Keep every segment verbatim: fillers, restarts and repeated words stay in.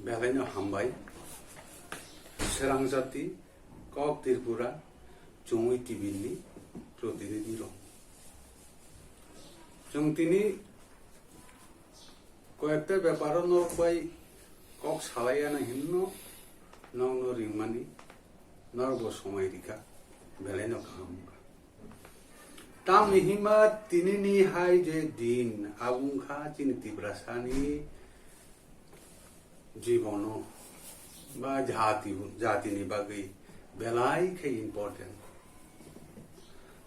Belai no hambai. Srang jati, Kok Tripura, Chumui T V ni protinidhi rok. Chwng tini koyekta beparo norok bai kok salai ya na hinno, nokno ringmani, norok bo somai rikha, belai no kaham wngkha. Tamni himba tini ni hai je din, abo wngkha chini Tiprasa ni jibono ba jati, jatini bagwi belai khe important.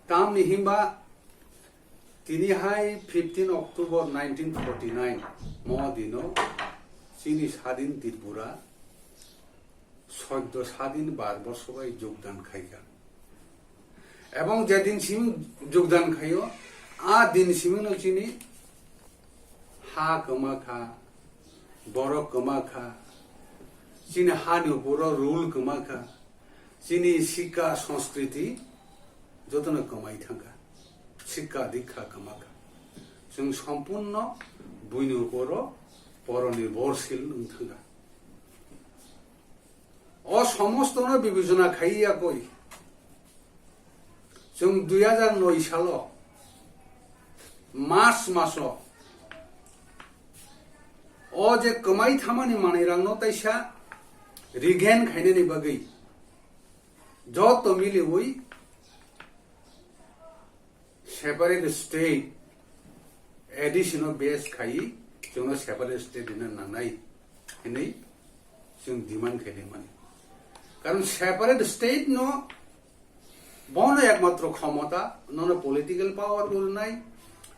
Tamni himba tini hai fifteen October nineteen forty nine mo dino chini sadin Tripura soddo sadin bar borsor bai jogdan khaikha. Ebong je din simi jogdan khaio, a din simi no chini ha kwma kha, borok kwma kha, chini ha ni uporo rule kwma kha, chini sikka sanskriti jotono kwmai thangkha, sikka dikha kwma kha. Chwng sompurno buini uporo poronirbhorshil wng thangkha. O somostono bibechona khai ya koi. Chwng dui hajar noi salo March maso o je kwmai thamani manwi rangno taisa regain khainani bagwi joto miliwi separate state addition o base khai chwngno separate state rina nangnai hinwi chwng demand khainai mani. Karon separate state no bono ekmatro khomota, nono political power bo rwnai,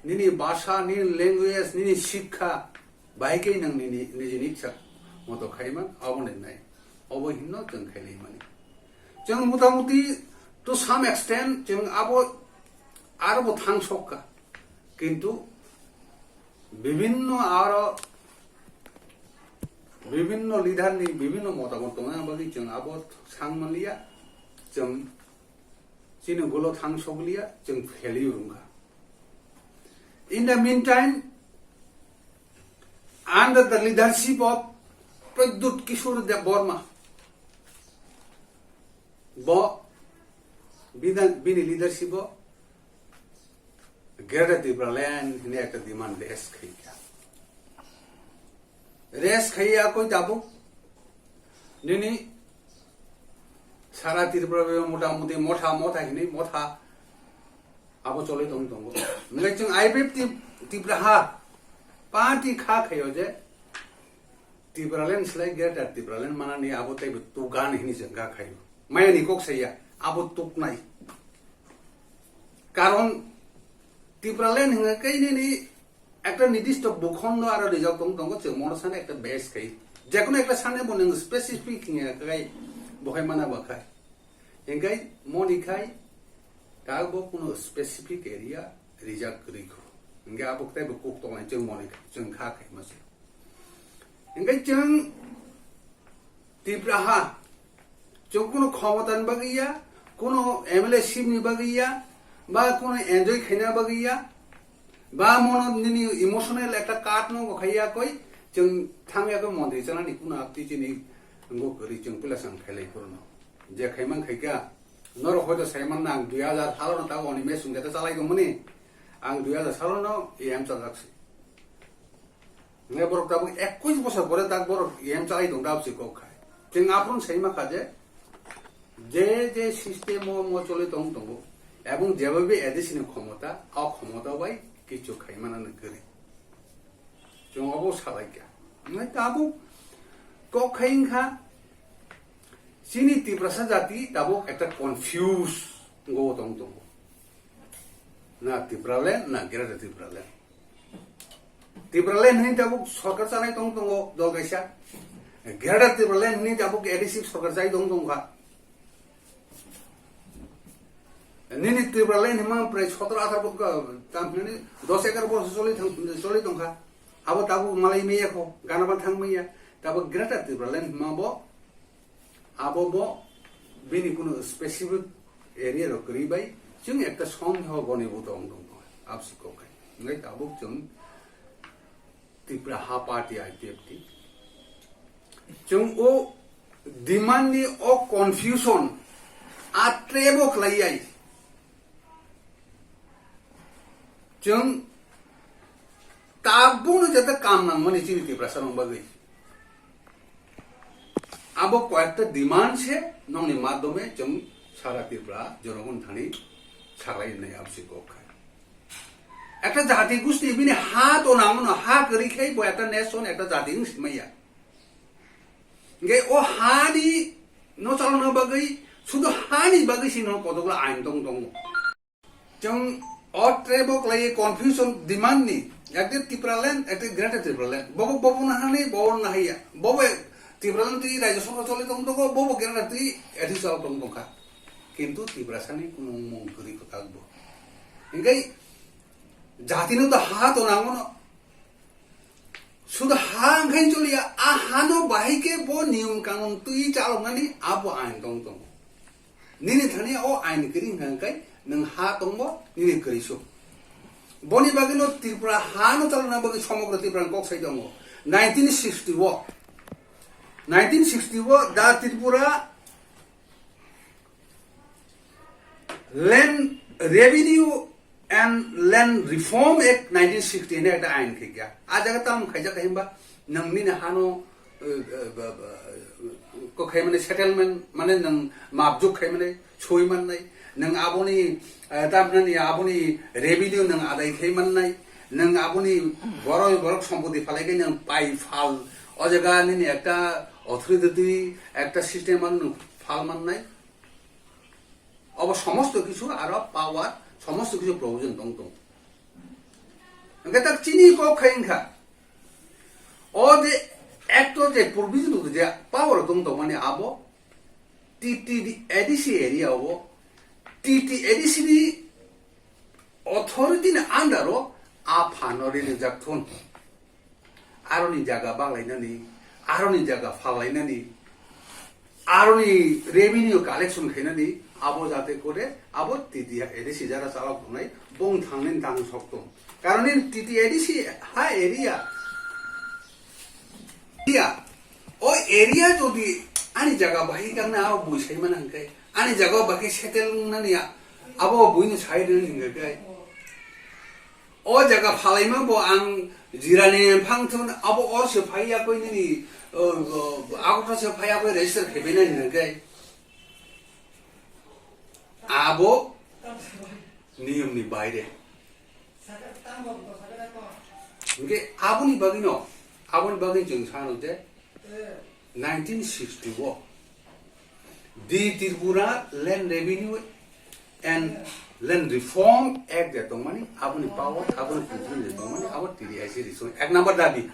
nini bhasha, nini language, nini sikha, bahai khe nwng nini, nijini iksa moto khaiman, abo nai nai. Obo hinno chwng khainai mani. Chwng motamuti to some extent chwng abo aro bo thang sokka. Kintu bibhinno aro bibhinno leader ni bibhinno motamot tongna bagwi chwng abo sang manliya, chwng chini golo thang sokliya, chwng failure wngkha. In the meantime, under the leadership of Pradyut Kishore Debbarma, bo bini, bini leadership o Greater Tipraland hinwi ekta demand raise khaikha. Raise khaiya koi tabuk nini sara Tripura bai mota moti motha motha hinwi motha abo choli tong tongo. Hwnkhai chwng I P F T Tipraha party kha khaio je Tipraland slai Greater Tipraland manani abo teibo tugan hinwi chwng kha khaio. Mayani kok saiya abo tuknai. Karon Tipraland hwnga khe nini ekta nidisto bukhondo aro rijak tong tongo, chwng mono sana ekta base khai. Jekono ekta sana bo nwng specific hwnga khe bohai mana ba khai. Hingkai moni khai ta bo kuno specific area rijak kwrwi kho. Hingke abo khe bo kok tongnai chwng moni chwng kha khai ma se. Hingke chwng Tipraha, chwng kuno khomotani bagwi ya, kuno M L A seat ni bagwi ya, ba kuno enjoy khaina bagwi ya, ba mono nini emotional ekta cut no bo khaiya koi, chwng thangya khe montri chanani kuno apti chini ngo kwrwi chwng pila chwng khailai phuru no. Je khaiman khaikha, norok hoito saiman na ang dui hajar salo no tago oni mesung jete chalai tongmani, ang dui hajar salo no E M chajak si. Nge borok tabuk ekwis bosor pore tak borok E M chalai tong dab si kok khai. Chwng aphuru sai ma kha je, je je system o mo choli tong tongo, ebong jeba bi A D C ni khomota, o khomota bai kichu khai mana ni kwrwi. Chwng obo salai kha. Nge tabuk kok khai wngkha, chini Tiprasa jati tabuk ekta confuse ngo tong tongo. Na Tipraland, na Greater Tipraland. Tipraland hwnwi tabuk sorkar chanai tong tongo dol kaisa. Greater Tipraland hwnwi tabuk A D C sorkar chai tong tongkha. Nini Tipraland hwnma prai sotoro atharo bo ka, tam hwnwi dos ekar bosor choli thang, choli tongkha. Abo tabuk malai maya kho, gana ban thang maya. Tabuk Greater Tipraland hwnma bo Abo bo bini kuno specific area rok kwrwi bai chwng ekta song ho goni bo tong tong absi kok khai. Ngai tabuk chwng Tipraha party I P F T Chwng o demand ni o confusion a trap o khlai yai. Chwng tabukno jata kam nangmani chini Tiprasa rok bagwi. Abo koyekta demand se nokni madhyome chwng sara Tripura jonogon thani saklai nai absi kok khai. Ekta jati gusti bini ha to nangono, ha kwrwi khai bo ekta nation, ekta jati wng simaya. Hingke o hani no chalona bagwi, sudu hani bagwi sino kotokla ain tong tongo. Chwng o trap o khlai confusion demand ni, ekte Tipraland, ekte Greater Tipraland. Bobo, bobo na hani, bobo na haiya. Bobo Tipraland twi Rajya Sabha choli tong tongo, bobo Greater twi A D C choli tong tongkha. Kintu Tiprasani kuno mung kwrwi kwtal bo. Hingke jati no da ha to nangono. Sudu ha wngkhe choliya, a hano bahai khe bo niyom kanun twi chaloknani abo ain tong tongo. Nini thani o ain kwrwi hwnkha khe nwng ha tongbo nini kwrwi su. Boni bagwino Tripura hano chalokna bagwi somogra Tripura kok sai tongo. Nineteen sixty o, nineteen sixty o da Tripura Land Revenue and Land Reform Act nineteen sixty ni ekta ain khaikha. A jaga tamo khaijak kha himba, nwng nini hano, eh, eh, ba, ba, ko khaimani settlement, mane nwng mapjuk khaimani soi mannai, nwng aboni, eh, tamnani aboni revenue nwng adai khai mannai, nwng aboni borok, borok sompoti phalai khe nwng pai phal, o jaga nini ekta authority, ekta system ang nwng phal mannai. Obo somosto kisu aro power, somosto kisu provision tong tong. Hingke tak chini kok khai wngkha. O je act o je provision tong je power tong tong mani abo T T A D C area o T T A D C ni authority ni under o a phano rini jak thun. Aroni jaga banglainani, aroni jaga phallainani, aroni revenue collection khainani, abo jate kore, abo T T A D C jara chalok tongnai, bong thangnani tang sok tong. Karon in T T A D C ha area, area, o area jodi ani jaga bahai kangnai abo bui sai mana hingkai, ani jaga bahai settle wngnani abo buino sai rwni hingkai. O jaga phalaima bo ang jirani phang thun abo o se phai ya koi nini, o, o, Agartala se phai ya koi register khe bena ni hingke. Abo niyom ni baire. Hingke aboni bagwi no, aboni bagwi chwng sano je nineteen sixty o the Tripura Land Revenue and Land Reform Act de tongmani, aboni power, aboni kuthum de tongmani, abo T D I C resource ek number dabi.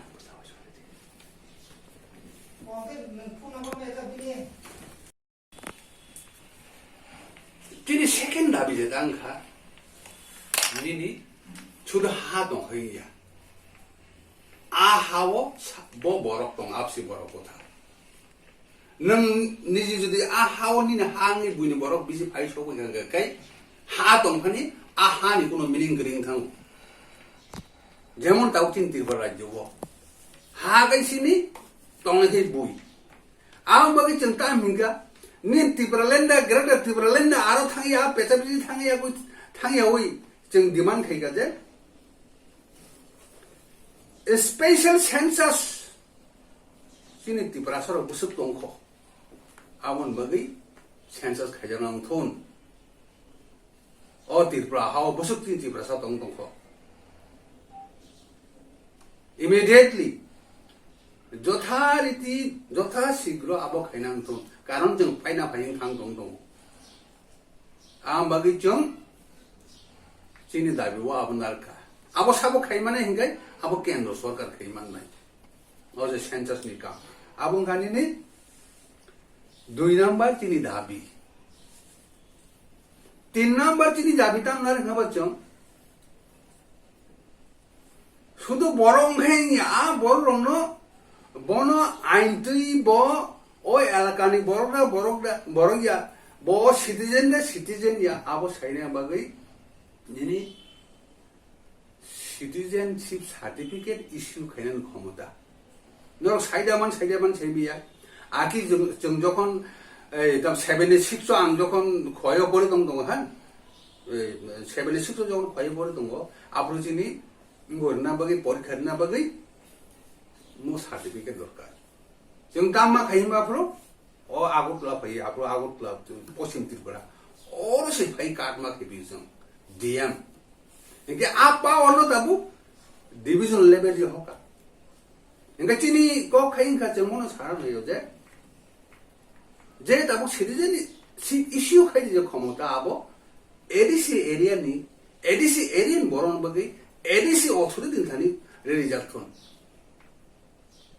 Chini second dabi je tang kha, nini sudu ha tong hai ya. A ha o sa-, bo borok tong, absi borok kotha. Nwng niji jodi a ha o nini ha wngwi buini borok bisi phai sogwi kha khe, ha tong phani a ha ni kuno meaning kwrwi wng thango. Jemon tau chini Tripura rajyo o ha kai sini tong khe bui. Ang bagwi chwng ta hingka, nini Tipraland da, Greater Tipraland da aro thangya, pecha bisi thangya, thangya oi chwng demand khaika je special census chini Tiprasa rok bwswk tongkho. Aboni bagwi census khaijak nang thun. O Tripura ha o bwswk chini Tiprasa tong tongkho. Immediately, jotha riti, jotha sigro abo khainang thun. Karon chwng paina phai wng thang tong tongo. Ang bagwi chwng chini dabi o abo narkha. Abo sabo khaimani hingkai abo kendro sorkar khaimannai. O je census ni kam. Abo wngkha nini dui number chini dabi. Tin number chini dabi tang narkha ba chwng. Sudu borok wngkhe wngya, a borok rokno bono ain twi bo o elakani borok da, borok da, borok ya, bo o citizen da, citizen ya, abo saina bagwi nini citizenship certificate issue khainani khomota. Norok saida man, saida man sai biya. Aki chwng, chwng jokhon, ei, tam seventy six o ang jokhon khoyo pori tong tongo, ha? Ei, seventy six o jokhon khoyo pori tongo, aphuru chini wngorna bagwi, porikha rwna bagwi mo certificate dorkar. Chwng tam ma khai hwnba aphuru, o Agartala phai, aphuru Agartala, Poschim Tripura. Oro se phai card ma khibi chwng, D M. Hinkhe a power no tabuk division level je hoka. Hinkhe chini kok khai wngkha chwng mono sana naio je, je tabuk citizen si issue khai je khomota abo A D C area ni, A D C area ni borok ni bagwi A D C authority ni thani reject thun.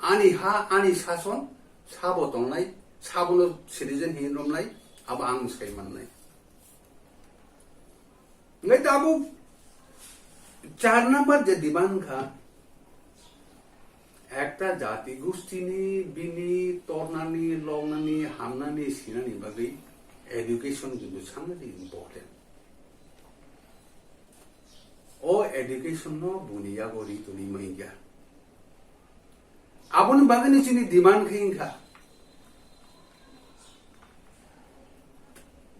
Ani ha, ani sason, sabo tongnai, sabono citizen hin romnai, abo ang sai mannai. Ngai tabuk char number je demand kha, ekta jati gustini bini tornani, longnani, hamnani, sinani bagwi education kintu sangani important. O education no buni yago ri toni mangya. Aboni bagwi ni chini demand khe wngkha,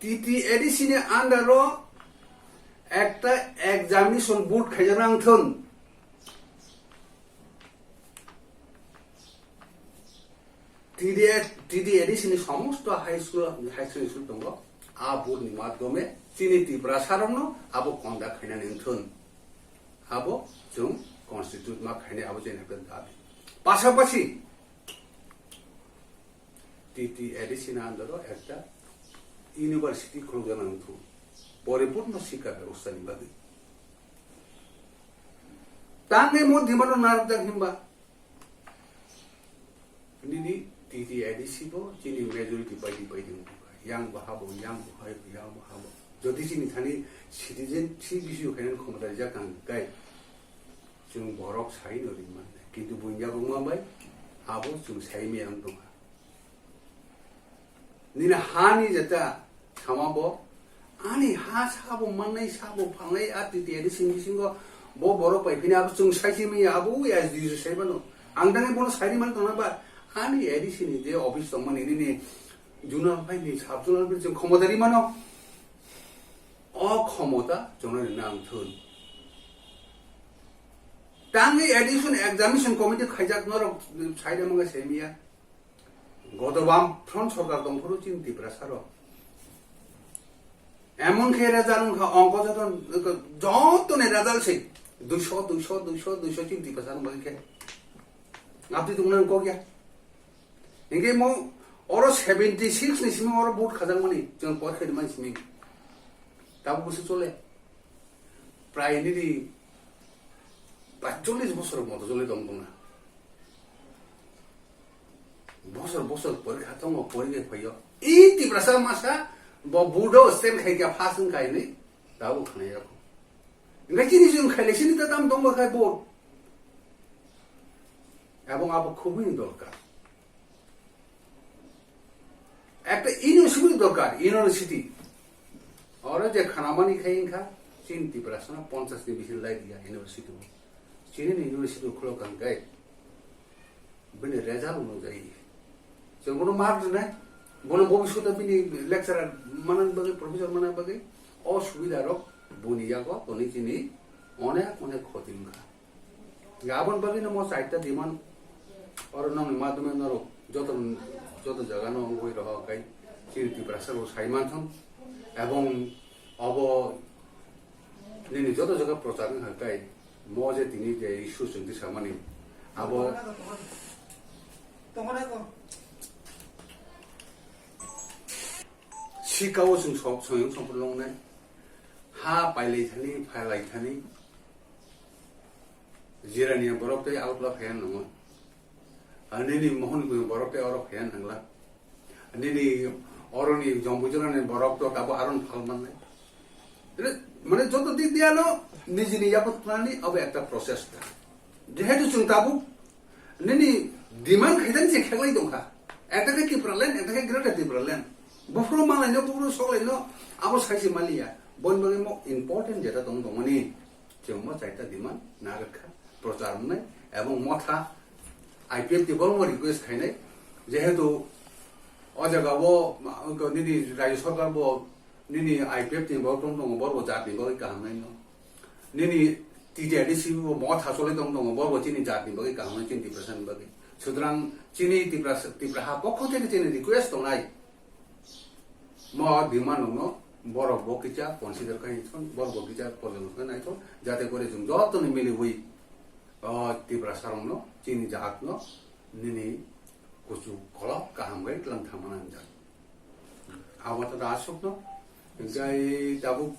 T T A D C ni under o ekta examination board khaijak nang thun. T D A, T D A D C ni somosto high school, high school tongo. A board ni madhyome chini Tiprasa rokno abo conduct khainani wngthun. Abo chwng constitute ma khainai, abo chini ekta dabi. Pasapasi T T A D C ni under o ekta university khulukjak nang thun. Poripurno sikha bebostha ni bagwi. Tangwi mo demand no narwkjak himba. Nini T T A D C bo chini majority party pai tong kha. Yang bo habo, yang bo hai, yang bo habo. Jodi chini thani citizen si bisio khainani khomota rijak ang kai. Chwng borok sai no ri mannai. Kintu buini yago wngma bai abo chwng sai maya wng tongkha. Nini hani jeta sama bo, ani ha sabo mannai, sabo phalnai, a T T A D C ni bisingo bo borok pai phini abo chwng sai si maya, abo S D O sai mano. Ang dangni bono sai ri man tongna ba, ani A D C ni je office tongmani nini zonal bai ni sub zonal bai chwng khomota ri mano. O khomota chwngno rinna ang thun. Tangwi admission examination committee khaijak norok sai de manga sai maya. Goto Bam Front sorkar tongphuru chini Tiprasa rok. Emon khe result wngkha ongko joto, joto ni result se duiso, duiso, duiso, duiso chini Tiprasa rok bagwi khe. Abdi tongna kok ya. Hinkhe mo oro seventy six ni simi oro vote khajakmani chwng por khe man simi. Tabuk bwswk chole. Prai nini paitchollis bosor moto chole tong tongna. Bosor bosor porikha tongo, porikha phaio. I Tiprasa masa bo budo stand khai kha pass wng kai ni. Tabuk khnai yakho. Ngai chini jung khai le sini ta tam tong ba khai bo. Abong abo khubui dorkar. Ekta university dorkar, university. Oro je khanamani khai wngkha, chini Tiprasa no ponchas ni bisi lai dia university bo. Chini ni university khulok kang kai. Bini result no jai. Chwng bono mark rwnai, bono bobiswto bini lecturer manani bagwi, professor manani bagwi, o subida rok boni yago toni chini onek onek khoti wngkha. Aboni bagwi no mo chaita demand oro nokni madhyome norok joto, joto jaga no wngwi rohor khai chini Tiprasa rok sai manthung ebong obo nini joto jaga prochar wngkha khai mo je tini je issue chwng tisamani abo sikao chwng sok soyong sompor longnai ha pailai thani phailai thani. Jirania borok tei Agartala phaiya nango. Nini Mohon borok tei oro phaiya nangla. Nini oroni Jombuijorani borok to abo aron phal mannai. Mane joto dik diya no nijini yapat tunani abo ekta process ta. Jehetu chwng tabuk nini demand khaidani je kheklai tongkha. Ekta khe Tipraland, ekta khe Greater Tipraland. Buphuru malai no, buphuru soklai no, abo saisi maliya. Boni bagwi mo important jeta tong tongmani. Chwng mo chaita demand narwkha, prochar wngnai, ebong motha I P F T ni borokno request khainai, jehetu O jaga o ma-, nini Rajya Sarkar bo nini I P F ni bo tong tongo, borok bo jat ni bagwi kaham nai no. Nini T T A D C bo mo thasolai tong tongo, borok bo chini jat ni bagwi kaham nai, chini Tiprasa ni bagwi. Sutrang chini Tiprasa, Tipra ha pokho theke chini request tongnai. Mo demand no borok bo kicha consider khai thon, borok bo kicha porjalochona nai thon, jate kore chwng joto ni miliwi o Tiprasa rok no, chini jat no, nini kuchuk kolok kaham bai tlang thangmani jat. Abo to da aswk no, hingkai tabuk.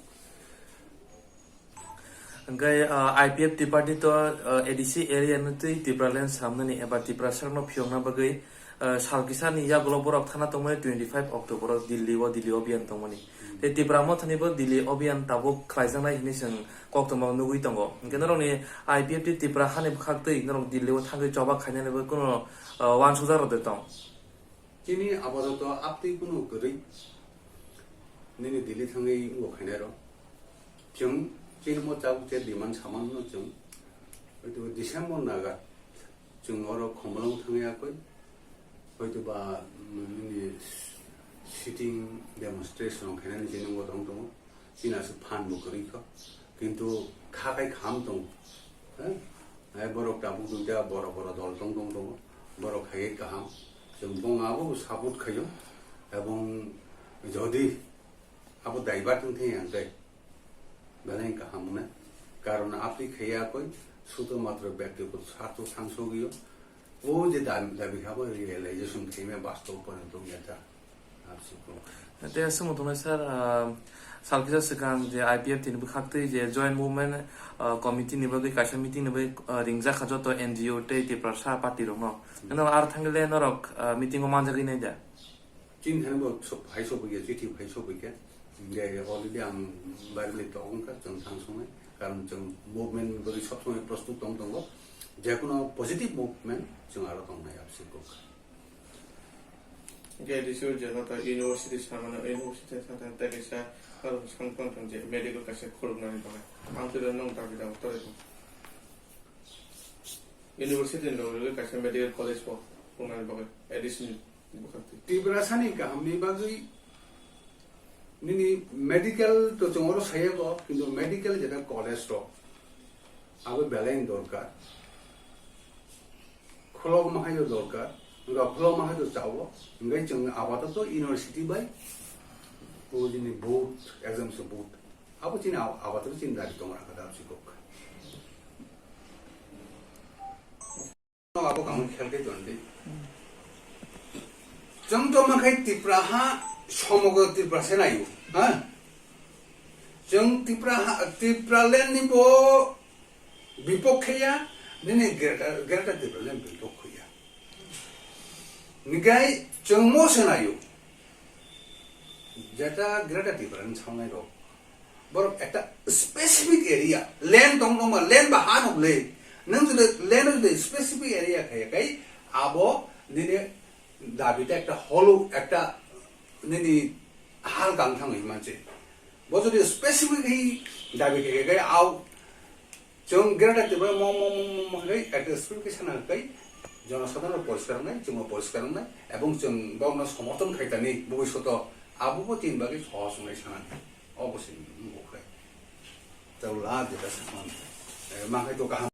Hingkai, ah, I P F T party to, ah, A D C area no twi Tipraland samnani eba Tiprasa rok no phiyokna bagwi, ah, sal kisa ni yagulo borok thana tongmani twenty five October o Delhi o, Delhi o biyan tongmani. Tei Tipra Motha ni bo Delhi obiyan tabuk khlaijaknai hinwi chwng koktwma nugwi tongo. Hinkhe norokni I P F T Tipra hani bwkhaktwi norok Delhi o thangwi choba khainani bo kuno, ah, uansukjak rok de tong? Chini apatot aptwi kuno kwrwi nini Delhi thangwi wngbo khainai rok. Chwng chini mo tabuk je demand saman no chwng hoito December naga chwng oro Khumulwng thangwi yakwi hoito ba, mm, nini sitting demonstration khainani je nungbo tong tongo. Chini aswk phan bo kwrwi kho, kintu kha khai kham tongo. Eh? Ai borok tabuk duita boro boro dol tong tong tongo, borok khai kaham. Chwng bong abo support khaio, ebong jodi abo daibar tong thai ang tei belai kaham wngna. Karon apni khaiya koi sudo matro byaktigoto sartho sangsogio. O je dam-, dabi habo realization khaima bastob porjonto wngya ta. Absiko. Tei aswk tongnai sir, ah, sal kisa swkang je I P F T ni bwkhaktwi je joint movement, ah, committee ni bagwi kaisa meeting ni bagwi, ah, ringjak kha joto N G O tei Tiprasa party rokno. Hmm. Nang ar thangwi le norok, ah, meeting o manjagwi nai da? Chini thani bo sop-, hai sopikya, chithi hai sopikya. Hingke already ang barili tok wngkha, chwng thang songwi. Karon chwng movement ni bagwi sob somoi prostut tong tongo. Jekunu positive movement chwng aro tongnai absiko. Hingke A D C o jeba ta university samano, university thang thang tei kaisa karon samtang thang je medical kaisa khulumnani bagwi. Ang twilang nung dabi dabi toroi tong. University ni loge loge kaisa medical college bo khulumnani bagwi A D C ni bwkhak twi. Tiprasa ni kaham ni bagwi nini medical to chwng oro sayago, kintu medical jeta college rok abo belai ni dorkar. Khulokma hai do dorkar, wngkha khulokma hai do chawo, wngkhe chwng apatot university bai o jini board, exam se board, abo chini a-, apatot chini dabi tong rakha da sikok. Abo kamu khel khe jon di. Chwng to makhai Tipra ha, somogro Tipra se nayo, ha? Chwng Tipra ha, Tipraland ni bo bipokhe ya, nini Greater, Greater Tipraland bipokhe ya. Nikai chwng mo se nayo. Jeta Greater Tipraland sangnai rok. Borok ekta specific area, land tong tongma, land ba ha nuk le. Nang jodi land jodi specific area khaya kai, abo nini dabi ta ekta hollow, ekta nini hal gang thang hima che. Bo jodi specific hi dabi khaya kai, au chwng Greater Tripura mo, mo, mo, mo, mo, hai address ke sana kai, jono sadharo poriskar nai, chwng poriskar nai, ebong chwng bokno somorthon khai tani, bhobishoto abo bo tin bagwi sohos wngnai sana. Obo se wngkha khe. Tei la jeta se man. Eh, ma khai to kaham.